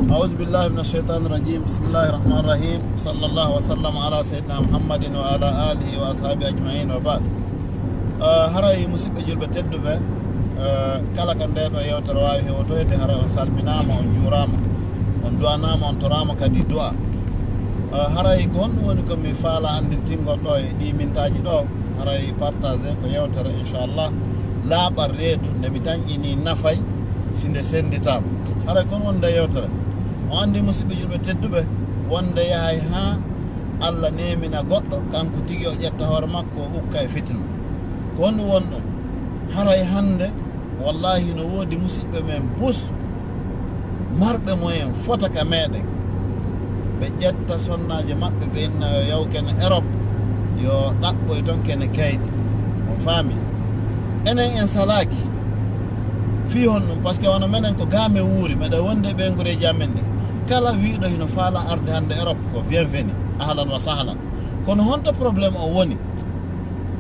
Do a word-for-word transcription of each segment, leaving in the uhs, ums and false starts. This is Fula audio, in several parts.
أعوذ بالله من الشيطان الرجيم. بسم الله الرحمن الرحيم. صلى الله وسلم على سيدنا محمد وعلى آله وأصحابه أجمعين وبعد. Eh, haray musidɓe julɓe tedduɓe, eh, kala ka nde ɗo yewtere waawi hewtoyde, haray on salminaama, on juuraama, on du'anaama, on toraama kadi du'a. Eh, haray ko honɗum woni ko mi faala anndintingol ɗo e ɗi mintaaji ɗo? Haray partage ko yewtere, inchallah, laaɓal reedu nde mi tanƴini nafay si nde sennditaama. Haray kon woni nde yewtere. On anndi, musidɓe julɓe tedduɓe, wonde yahay haa Allah neemina goɗɗo, kanko tigi o ƴetta hoore makko, o ukka e fitina. Ko honɗum woni ɗum? Haray hannde, wallahi, no woodi musidɓe men bus, marɓe moyen fota ka meɗen. Ɓe ƴetta sonnaajo maɓɓe, ɓe inna yo yaw kene Europe, yo ɗaɓɓoy ton kene kaydi. On faami? Enen en salaaki. Fii honɗum? Parce que wano menen ko ga men wuuri, meɗen wondi e ɓeynguureeji amen ɗin. Kala wiiɗo hino faala arde hannde Europe ko bienvenu, ahlan wa sahlan. Kono honto problème o woni?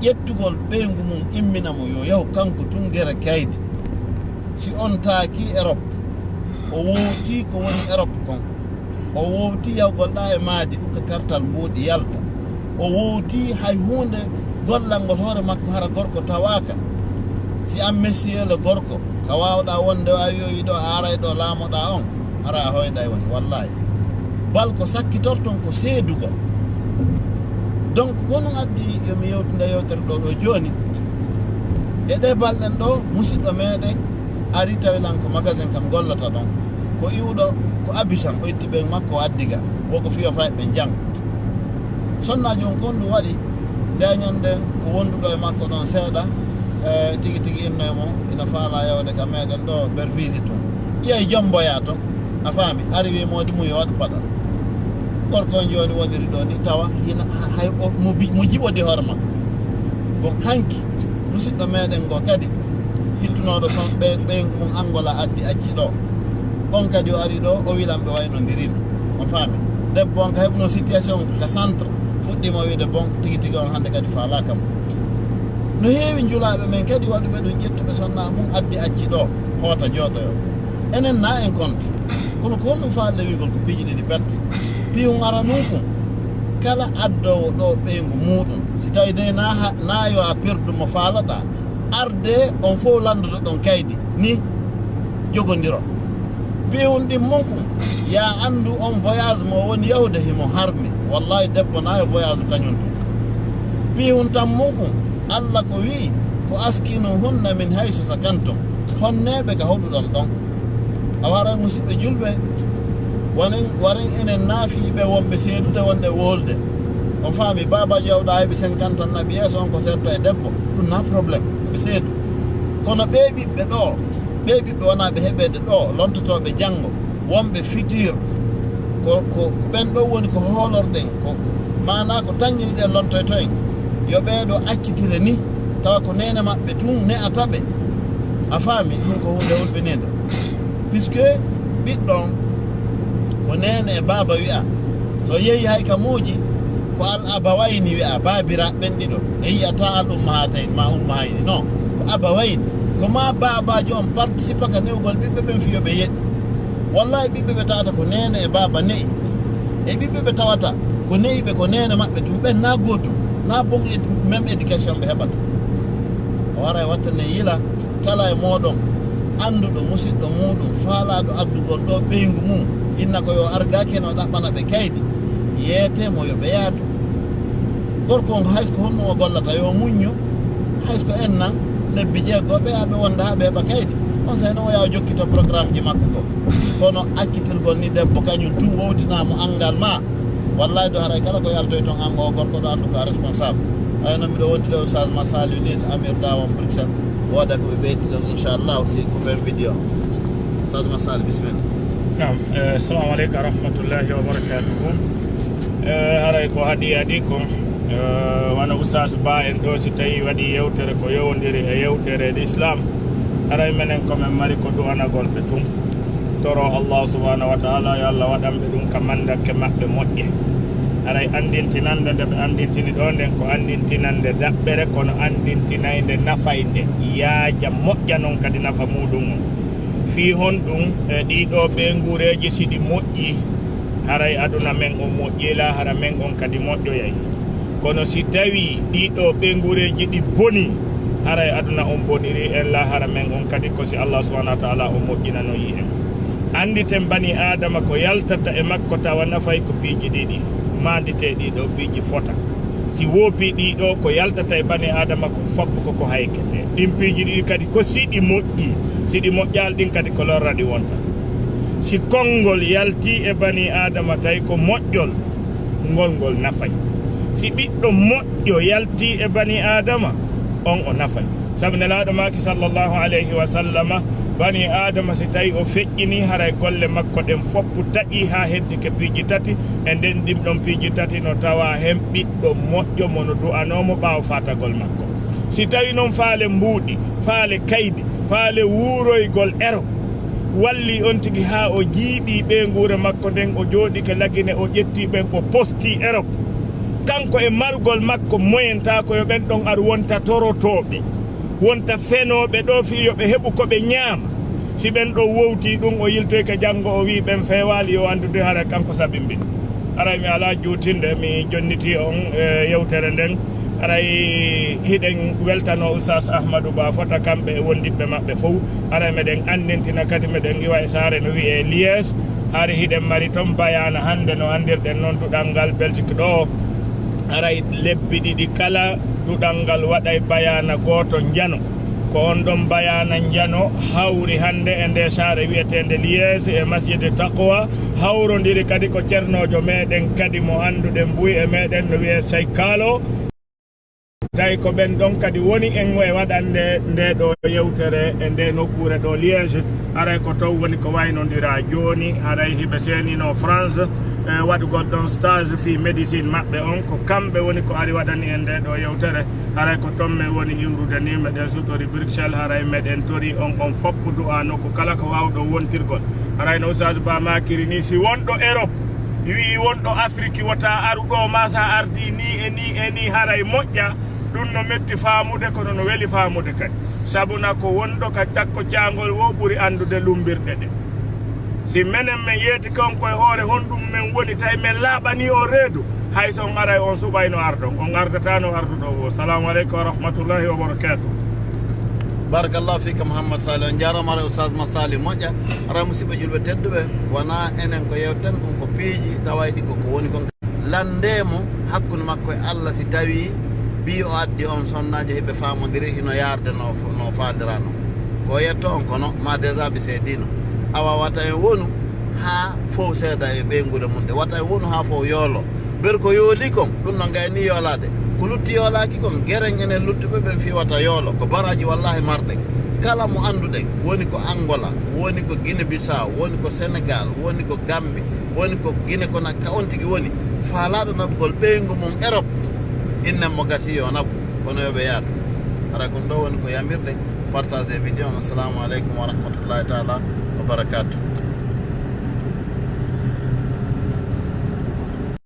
Ƴettugol ɓeyngu mum, immina mo yo yahu kanko tun gere kaydi. Si on taaki Europe, o wowtii ko woni Europe kon. O wowtii yawgol ɗa e maadi, ukka kartal mbuuɗi yalta. O wowtii hay huunde gollangol hoore makko hara gorko tawaaka. Si an monsieur le gorko, ka waawɗa wonde o a wi'oyi ɗo a aray ɗo laamoɗa on, hara a hoyɗay woni, wallahi. Bal ko sakkitorton ko seedugol. Donc, ko ɗum addi yo mi yewtida yewtere ɗo ɗo jooni. E ɗe balɗen ɗo, musidɗo meɗen ari tawi lan ko magasin kam gollata ɗon. Ko iwɗo, ko Abidjan, o itti ɓe makko o addi ga. Wo ko fiyo fay ɓe jang. Sonnaajo on kon ɗum waɗi, nde ñanden ko wonduɗo e makko ɗon seeɗa, e tigi tigi inno e mo, ina faala yewde ka meɗen ɗo ber visite tun. Ƴeey jomboya to, a faami, ari wi moodi mum yo waɗu paɗal. Gorko on jooni woniri ɗo ni, tawa hina ha-, hay o, mo bi-, mo jiɓodi hoore makko. Bon, hanki, musidɗo meɗen ngo kadi, hittunooɗo son ɓe, ɓeyngu mum Angola addi acci ɗo. On kadi o ari ɗo, o wilan ɓe waynondirino. On faami? Debbo on ka heɓno situation ka centre, fuɗɗima wiide, bon, tigi tigi on hannde kadi faalaaka mo. No heewi njulaaɓe men kadi waɗuɓe ɗum, ƴettuɓe sonna mum addi acci ɗo, hoota jooɗoyo. Enen na en compte. Kono ko honɗum faalde wiigol ko piiji ɗiɗi pet? Piyum aranun kun, kala addoowo ɗo ɓeyngu muuɗum, si tawi dey na ha-, na yo a perdu mo faalaɗa, arde on fof lanndoto ɗon kaydi ni, jogondiro. Piyum ɗimmum kun, ya anndu on voyage mo woni yahude himo harmi. Wallahi, debbo na yo voyage kañum tun. Piyum tammum kun, Allah ko wi'i, ko askinuhunna min haysu sakantum. Honneeɓe ka hoɗuɗon ɗon. A waray, musidɓe julɓe, wanen, waren enen naafiiɓe wonɓe seedude wonde wolde. On faami, baabaajo yawɗa heɓi cinquante annabi yeeso on ko setta e debbo, ɗum na problème, heɓe seedu. Kono ɓe ɓiɓɓe ɗo, ɓe ɓiɓɓe wona ɓe heɓeede ɗo, lontotooɓe janngo, wonɓe futur, ko, ko, ko ɓen ɗo woni ko hoolorɗen, ko, ko, maanaa ko tannginiɗen lontoyto en. Yo ɓee ɗo accitire ni, tawa ko neene maɓɓe tun ne'ata ɓe. A faami, ɗum ko huunde hulɓiniinde. Puisque ɓiɗɗo on, ko neene e baaba wi'a. So yehi hay ka muuji, ko al abawayni wi'a, baabiraaɓe ɓen ɗiɗo. E yi'ata al ummahatayn ma ummahayni. Non, ko abawayni. Ko ma baabaajo on participa ka newgol ɓiɓɓe ɓen fiyo ɓe yeɗɗi. Wallahi, ɓiɓɓe ɓe tawata ko neene e baaba ne'i. E ɓiɓɓe ɓe tawata ko ne'i ɓe ko neene maɓɓe tun, ɓen na gootum, na bon ed-, même éducation ɓe heɓata. O wara e watta ne yila, kala e mooɗon annduɗo musiɗɗo muuɗum, faalaaɗo addugol ɗo ɓeyngu mum, inna ko yo argaake no ɗaɓɓana ɓe kaydi, yeete mo yo ɓe yaadu. Gorko on, hay ko honno o gollata, yo muñño, hay ko en nan, lebbi jeego, ɓe aɓe wonda haa ɓe heɓa kaydi. On sey no o yaha o jokkito programme ji makko ko. Kono accitirgol ni debbo, kañum tun wowtina mo angal ma. Wallahi, do haray kala ko yaltoy ton, an o gorko ɗo, anndu ko a responsable. Ay no miɗo wondi ɗo Oustaz Massali Lil Amir Dawon Bruxelles. Wooda ko ɓe ɓeydi ɗon, inchallah, si ko ɓen vidéo. Oustaz Massali, bismillah. Naam, eh, assalamu aleykum wa rahmatullahi wa barakatuhu. Eh, haray ko haɗi haɗi ko, eh, wano Oustaz Ba en ɗo, si tawi waɗi yewtere ko yowndiri e yewtere l'islam, haray menen ko men mari ko du'anagol ɓe tun. Toro Allah subhanahu wa ta'ala, yo Allah waɗan ɓe ɗum ka mandakke maɓɓe moƴƴe. Haray andintinande nde ɓe andintini ɗo nden ko andintinande daɓɓere, kono andintinaynde nafaynde, yaaja moƴƴa non kadi nafa muɗum on. Fii honɗum? E ɗiɗo ɓeynguureeji, si ɗi moƴƴi, haray aduna men on moƴƴi, laahara men on kadi moƴƴoyay. Kono si tawii ɗiɗo ɓeynguureeji ɗi boni, haray aduna on boniri en, laahara men on kadi ko si Allah subhanahu wa ta'ala on moƴƴinanoyi en. Annditen bani Aadama ko yaltata e makko tawa nafay ko piiji ɗiɗi, maanditee ɗiɗo piiji fota. Si woopii ɗiɗo, ko yaltata e bani Aadama kon foppu ko ko haykete. Ɗin piiji ɗiɗi kadi ko si ɗi moƴƴi, si ɗi moƴƴaali ɗin kadi ko lorra ɗi wonta. Si konngol yaltii e bani Aadama tawi ko moƴƴol, ngol ngol nafay. Si ɓiɗɗo moƴƴo yaltii e bani Aadama, on o nafay. Sabu Nelaaɗo maaki sallallahu alayhi wa sallama, bani Aadama si tawi o feƴƴinii, haray golle makko ɗen foppu taƴii haa heddike piiji tati, e nden ɗin ɗon piiji tati no tawa hen ɓiɗɗo moƴƴo mo no du'anoo mo ɓaawo faatagol makko. Si tawi non faale mbuuɗi, faale kaydi, faale wuuroygol ero, wallii on tigi haa o jiiɓii ɓeynguure makko nden, o jooɗike Lagine, o ƴettii ɓen, o postii Erop. Kanko e margol makko moyen taa ko yo ɓen ɗon ar wonta torotooɓe, wonta fenooɓe ɗoo fii yo ɓe heɓu ko ɓe ñaama. Si ɓen ɗoo wowtii ɗum, o yiltoyke janngo, o wi'i ɓen feewaali, yo anndude hara kanko sabimbin. Haray mi alaa juutinde, mi jonnitii on e yewtere nden. Haray hiɗen weltanoo Oustaz Ahmadou Ba fota kamɓe e wondiɓɓe maɓɓe fow. Haray meɗen anndintina kadi, meɗen ngiwa e saare no wi'ee Liège. Hari hiɗen mari ton bayaana hannde no anndirɗen non duɗal ngal Belgique ɗoo. Haray lebbi ɗiɗi kala duɗal ngal waɗay bayaana gooto njano. Ko on ɗon bayaana njano hawri hannde e nde saare wi'eteende Liège e Masjid Taqwa, hawrondiri kadi ko cernoojo meɗen kadi mo annduɗen buy e meɗen no wi'ee Sey Kaalo. Tawi ko ɓen ɗon kadi woni en e waɗande nde ɗo yewtere e nde nokkuure ɗo Liège. Haray ko toon woni ko waynondira jooni. Haray hiɓe seenino France, e waɗugol ɗon stage fii médecine maɓɓe on. Ko kamɓe woni ko ari waɗani en nde ɗo yewtere. Haray ko toon men woni iwrude ni, meɗen sutori Bruxelles, haray meɗen tori on, on foppu du'a nokku kala ko waawɗon wontirgol. Haray no Oustaz Ba maakiri ni, si wonɗo Europe wi'i wonɗo Afrique wota aru ɗo, ma sa ardi ni e ni e ni, haray moƴƴa. Ɗum no metti faamude, kono no weli faamude kadi. Sabuna ko wonɗo ka cakko caangol wo ɓuri anndude lumbirɗe ɗe. Si menen men yeeti kanko e hoore honɗum men woni, tawi men laaɓanii o reedu, hay so on aray, on suɓayno ardon, on ardatano arduɗo wo. Salamu aleykum wa rahmatullahi wa barakatuh. Barakallahu fika Mouhammad Salih, on jarama. Aray Oustaz Masali moƴƴa. Aray musidɓe julɓe tedduɓe, wona enen ko yewten ɗum ko piiji tawayɗi ko ko woni kon. Lande mo hakkunde makko e Allah, si tawi bi o addi on sonnaajo hiɓe faamodiri hino yarde no, no faalirano. Ko yetto on kono ma déjà bi seedino. Awa wata en wonu haa fow seeda e ɓeyngude mum de. Wata en wonu haa fow yoolo. Ber ko yooli kon, ɗum no ngayni yoolaade. Ko lutti yoolaaki kon, geren enen luttuɓe ɓen fii wata yoolo. Ko baraji wallahi marɗen. Kala mo annduɗen, woni ko Angola, woni ko Guinée Bissau, woni ko Sénégal, woni ko Gambie, woni ko Guinée Conakry, ka on tigi woni, faalaaɗo naɓugol ɓeyngu mum Europe, innen mo gasi yo naɓu, kono yo ɓe yaadu. Hara kon ɗo woni ko yamirɗen, partage vidéo on. Assalamu aleykum wa rahmatullahi taala wa barakatuh.